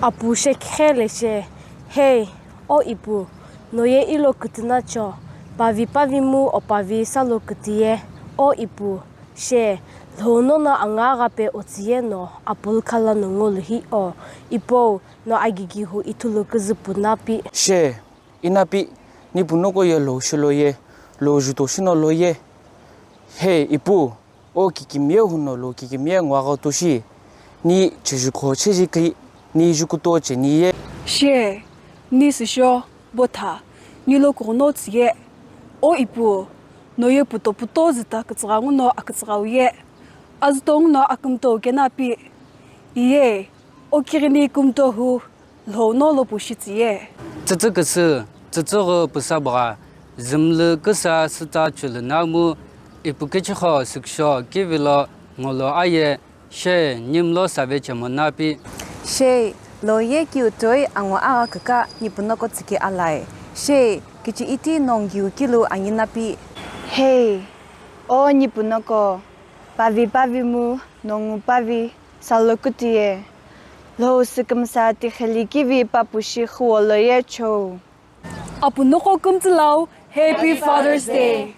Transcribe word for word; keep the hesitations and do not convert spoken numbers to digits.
Apu shekhe le she, Hei, o ipu, noye ilo kütünacho, pavi pavimu o pavi salo kütüye, o ipu, she, lhouno no angaghape otsüye no apulkhala no ngolu hi o, ipou, no agigihu ithulu küzüpu napi. She, inapi, nipu noko ye lhou shilo ye, lhou juto shino lo ye. Hei, ipu, o kikimiye huno lo kikimiye nguagha toshi, ni chejukho chejikhi, ni jukuto cheni ye. She, ni sisho, botha, ni lo kughuno tsüye, o ipu, noye puto puto züta kütsügha nguno akütsüghau ye, azüto nguno akümto kenapi, iye, o kighini kümto hu, lhouno lopu shitsüye. Tsütsü küsü, tsütsüghü püsabgha, zümlü küsa sütsa chulü namu, ipukichikho süksho kivilo ngolo aye, she, nimlo save chemo napi. She, lo ye kiu toi angu agha küka nipu noko tsüki alai. She, kichi iti nongiu kilu angi napi. Hei, o nipu noko, pavi pavimu, nongu pavi, salo kütüye. Lhou sükümsa tikheli kivi papu shi khuo lo ye chou. Apu noko kümtsülau, Happy Father's Day.